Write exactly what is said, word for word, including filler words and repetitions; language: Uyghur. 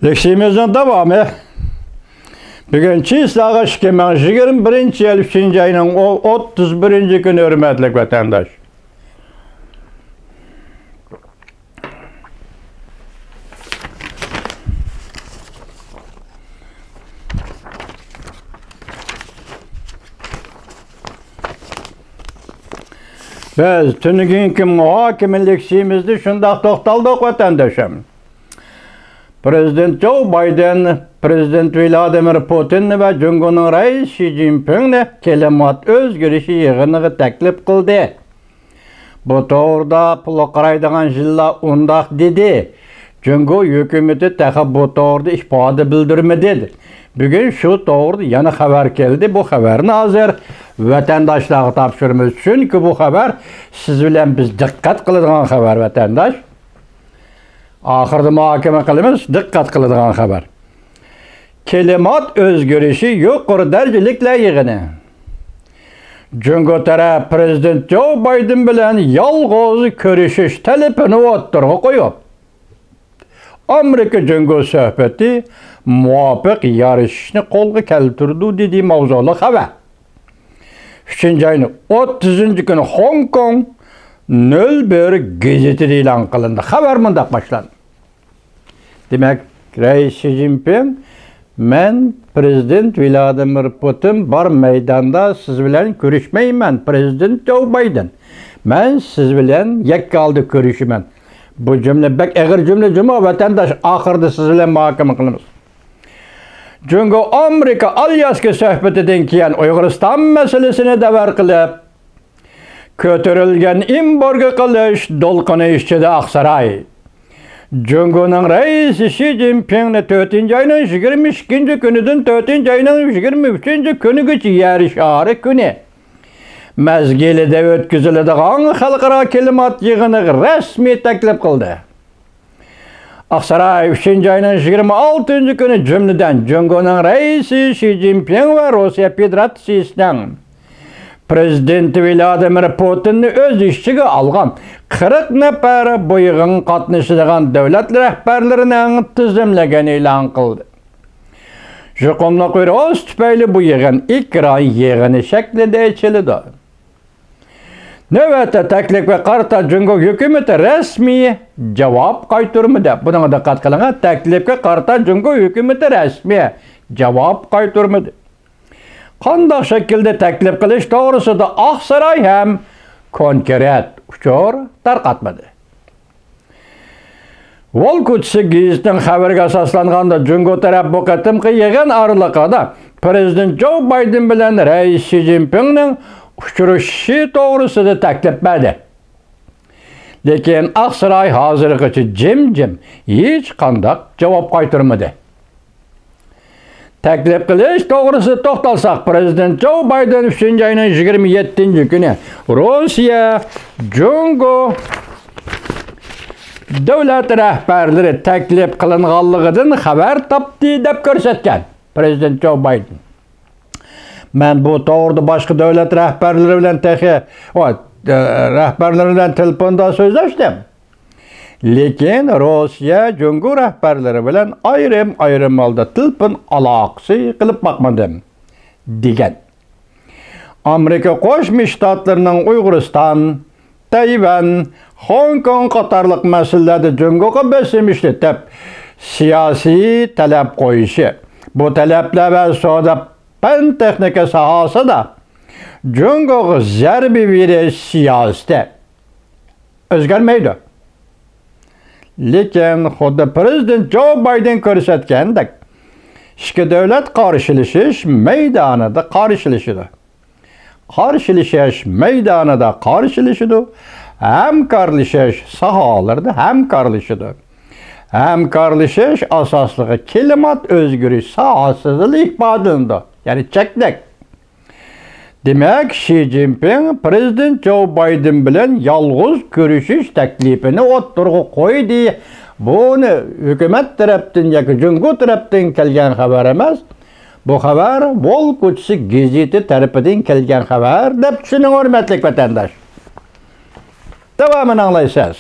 لېكسىيىمىزنىڭ داۋامى. بۈگۈن چىسلاغا ئىككى مىڭ يىگىرمە بىرىنچى يىل ئۈچىنچى ئاينىڭ ئو-، ئوتتۇز بىرىنچى كۈنى، ھۆرمەتلىك ۋەتەنداش. بىز تۈنۈگۈنكى مۇھاكىمە لېكسىيىمىزدە شۇنداق توختالدۇق، ۋەتەنداشلار. پىرېزىدېنت جو بايدېن پىرېزىدېنت ۋلادىمىر پۇتىننى ۋە جۇڭگونىڭ رەئىسى شى جىنپىڭنى كىلىمات ئۆزگىرىشى يىغىنىغا تەكلىپ قىلدى. بۇ توغرىدا پۇلى قارايدىغان يىللار ئۇنداق دېدى. جۇڭگو ھۆكۈمىتى تېخى بۇ توغرىدا ئىپادە بىلدۈرمىدى. بۈگۈن شۇ توغرىدا يەنە خەۋەر كەلدى. بۇ خەۋەرنى ھازىر ۋەتەنداشلارغا تاپشۇرىمىز. چۈنكى بۇ خەۋەر سىز بىلەن بىز دىققەت قىلىدىغان خەۋەر، ۋەتەنداش. ئاخىرىدا مۇھاكىمە قىلىمىز، دىققەت قىلىدىغان خەۋەر. كىلىمات ئۆزگىرىشى يۇقىرى دەرىجىلىكلەر يىغىنى. جۇڭگو تەرەپ پىرېزىدېنت جو بايدېن بىلەن يالغۇز كۆرۈشۈش تەلىپىنى ئوتتۇرىغا قويۇپ، ئامېرىكا جۇڭگو سۆھبىتى مۇۋاپىق يارىشىشنى قولغا كەلتۈرىدۇ، دېدى ماۋزۇلۇق خەۋەر. ئۈچىنچى ئاينىڭ ئوتتۇزىنچى كۈنى خوڭكوڭ نۆل بىر گېزىتىدە ئېلان قىلىندى. خەۋەر مۇنداق باشلاندى. دېمەك، رەئىس شى جىنپىڭ، مەن پىرېزىدېنت ۋلادىمىر پۇتىن بار مەيداندا سىز بىلەن كۆرۈشمەيمەن، پىرېزىدېنت جو بايدېن. مەن سىز بىلەن يەككە ھالدا كۆرۈشىمەن. بۇ جۈملە بەك ئېغىر جۈملە جۇمۇ، ۋەتەنداش، ئاخىرىدا سىز بىلەن مۇھاكىمە قىلىمىز. جۇڭگو ئامېرىكا ئالياسكا سۆھبىتىدىن كېيىن ئۇيغۇرىستان مەسىلىسىنى دەۋر قىلىپ، كۆتۈرۈلگەن ئېمبارگو قىلىش دولقۇنى ئىچىدە ئاقساراي جۇڭگونىڭ رەئىسى شى جىنپىڭنى تۆتىنچى ئاينىڭ يىگىرمە ئىككىنچى كۈنىدىن تۆتىنچى ئاينىڭ يىگىرمە ئۈچىنچى كۈنىگىچە يەر شارى كۈنى مەزگىلىدە ئۆتكۈزۈلىدىغان خەلقئارا كىلىمات يىغىنىغا رەسمىي تەكلىپ قىلدى. ئاقساراي ئۈچىنچى ئاينىڭ يىگىرمە ئالتىنچى كۈنى، جۈملىدىن، جۇڭگونىڭ رەئىسى شى جىنپىڭ ۋە روسىيە فېدېراتسىيىسىنىڭ پىرېزىدېنتى ۋلادىمىر پۇتىننى ئۆز ئىچىگە ئالغان قىرىق نەپەر بۇ يىغىنغا قاتنىشىدىغان دۆلەت رەھبەرلىرىنىڭ تىزىملىكىنى ئېلان قىلدى. يۇقۇملۇق ۋىرۇس تۈپەيلى بۇ يىغىن ئېكران يىغىنى شەكلىدە ئېچىلىدۇ. نۆۋەتتە تەكلىپكە قارىتا جۇڭگو ھۆكۈمىتى رەسمىي جاۋاب قايتۇرمىدى. بۇنىڭغا دىققەت قىلىڭ، تەكلىپكە قارىتا جۇڭگو ھۆكۈمىتى رەسمىي جاۋاب قايتۇرمىدى. قانداق شەكىلدە تەكلىپ قىلىش توغرىسىدا ئاقساراي ھەم كونكرېت ئۇچۇر تارقاتمىدى. ۋول كوچىسى گېزىتىنىڭ خەۋىرىگە ئاساسلانغاندا، جۇڭگو تەرەپ بۇ قېتىمقى يىغىن ئارىلىقىدا پىرېزىدېنت جو بايدېن بىلەن رەئىس شى جىنپىڭنىڭ ئۇچرىشىشى توغرىسىدا تەكلىپ بەردى. لېكىن ئاقساراي ھازىرغىچە جىمجىم، ھېچقانداق جاۋاب قايتۇرمىدى. تەكلىپ قىلىش توغرىسىدا توختالساق، پىرېزىدېنت جو بايدېن ئۈچىنچى ئاينىڭ يىگىرمە يەتتىنچى كۈنى روسىيە، جۇڭگو دۆلەت رەھبەرلىرى تەكلىپ قىلىنغانلىقىدىن خەۋەر تاپتى، دەپ كۆرسەتكەن پىرېزىدېنت جو بايدېن. مەن بۇ توغرىدا باشقا دۆلەت رەھبەرلىرى بىلەن تېخى، ئە، رەھبەرلىرى بىلەن تېلېفوندا سۆزلەشتىم. لېكىن روسىيە، جۇڭگو رەھبەرلىرى بىلەن ئايرىم-ئايرىم ھالدا تېلېفون ئالاقىسى قىلىپ باقمىدىم، دېگەن. ئامېرىكا قوشما شتاتلىرىنىڭ ئۇيغۇرىستان، تەيۋەن، خوڭكوڭ قاتارلىق مەسىلىلەردە جۇڭگوغا بېسىم ئىشلىتىپ، سىياسىي تەلەپ قويۇشى، بۇ تەلەپلەر ۋە سودا، پەن-تېخنىكا ساھەسىدە جۇڭگوغا زەربە بېرىش سىياسىتى ئۆزگەرمەيدۇ. لېكىن خۇددى پىرېزىدېنت جو بايدېن كۆرسەتكەندەك، ئىككى دۆلەت قارشىلىشىش مەيدانىدا قارشىلىشىدۇ. قارشىلىشىش مەيدانىدا قارشىلىشىدۇ، ھەمكارلىشىش ساھەلىرىدە ھەمكارلىشىدۇ. ھەمكارلىشىش ئاساسلىقى كىلىمات ئۆزگىرىش ساھەسىدىلا ئىپادىلىنىدۇ، يەنى چەكلىك. دېمەك، شى جىنپىڭ پىرېزىدېنت جو بايدېن بىلەن يالغۇز كۆرۈشۈش تەكلىپىنى ئوتتۇرىغا قويدى. بۇنى ھۆكۈمەت تەرەپتىن ياكى جۇڭگو تەرەپتىن كەلگەن خەۋەر ئەمەس. بۇ خەۋەر ۋول كوچىسى گېزىتى تەرىپىدىن كەلگەن خەۋەر دەپ چۈشىنىڭ، ھۆرمەتلىك ۋەتەنداش. داۋامىنى ئاڭلايسىز.